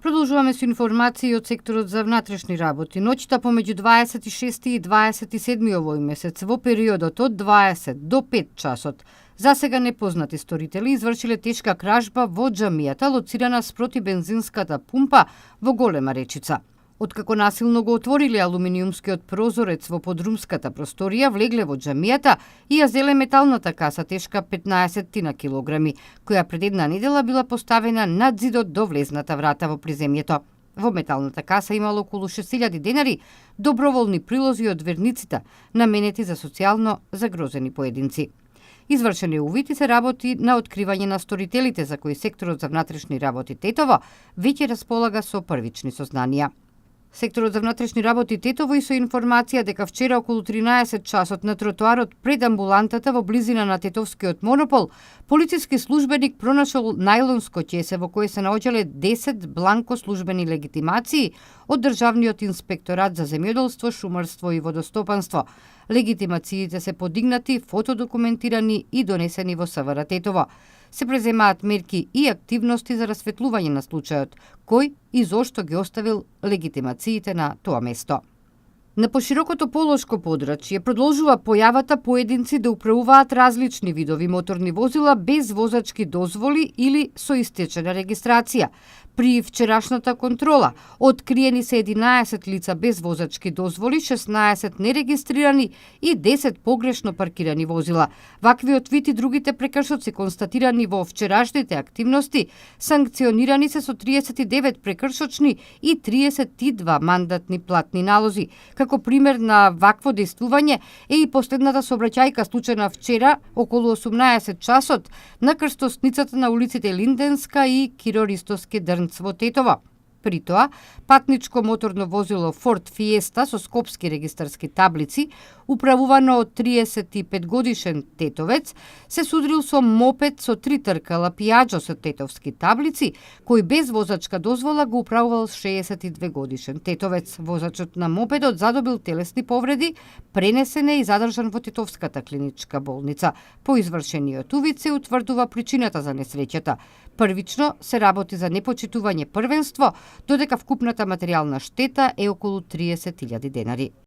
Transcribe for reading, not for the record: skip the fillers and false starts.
Продолжуваме со информации од секторот за внатрешни работи. Ноќта помеѓу 26 и 27 овој месец во периодот од 20 до 5 часот за сега непознати сторители извршиле тешка кражба во џамијата лоцирана спроти бензинската пумпа во Голема Речица. Откако насилно го отвориле алуминиумскиот прозорец во подрумската просторија, влегле во џамијата и ја зеле металната каса тешка 15 килограми, која пред една недела била поставена над зидот до влезната врата во приземјето. Во металната каса имало околу 6000 денари доброволни прилози од верниците, наменети за социјално загрозени поединци. Извршени увити се работи на откривање на сторителите за кои секторот за внатрешни работи Тетово веќе располага со првични сознанија. Секторот за внатрешни работи Тетово и со информација дека вчера околу 13 часот на тротоарот пред амбулантата во близина на Тетовскиот монопол, полициски службеник пронашол најлонско ќесе во кое се наоѓале 10 бланко службени легитимации од Државниот инспекторат за земјоделство, шумарство и водостопанство. Легитимациите се подигнати, фотодокументирани и донесени во СВР Тетово. Се преземаат мерки и активности за расветлување на случајот, кој и зошто ги оставил легитимациите на тоа место. На поширокото полошко подрачје продолжува појавата поединци да управуваат различни видови моторни возила без возачки дозволи или со истечена регистрација. При вчерашната контрола откриени се 11 лица без возачки дозволи, 16 нерегистрирани и 10 погрешно паркирани возила. Ваквиот вид и другите прекршоци констатирани во вчерашните активности санкционирани се со 39 прекршочни и 32 мандатни платни налози. Како пример на вакво дејствување е и последната сообраќајка случајна вчера околу 18 часот на крстосницата на улиците Линденска и Киро-Ристовски Дрнц во Тетово. При тоа, патничко моторно возило Ford Fiesta со скопски регистарски таблици, управувано од 35 годишен тетовец, се судрил со мопед со 3 тркала Piaggio со тетовски таблици, кој без возачка дозвола го управувал 62 годишен тетовец. Возачот на мопедот задобил телесни повреди, пренесен е и задржан во Тетовската клиничка болница. По извршениот увид се утврдува причината за несреќата. Првично се работи за непочитување првенство, додека вкупната материјална штета е околу 30.000 денари.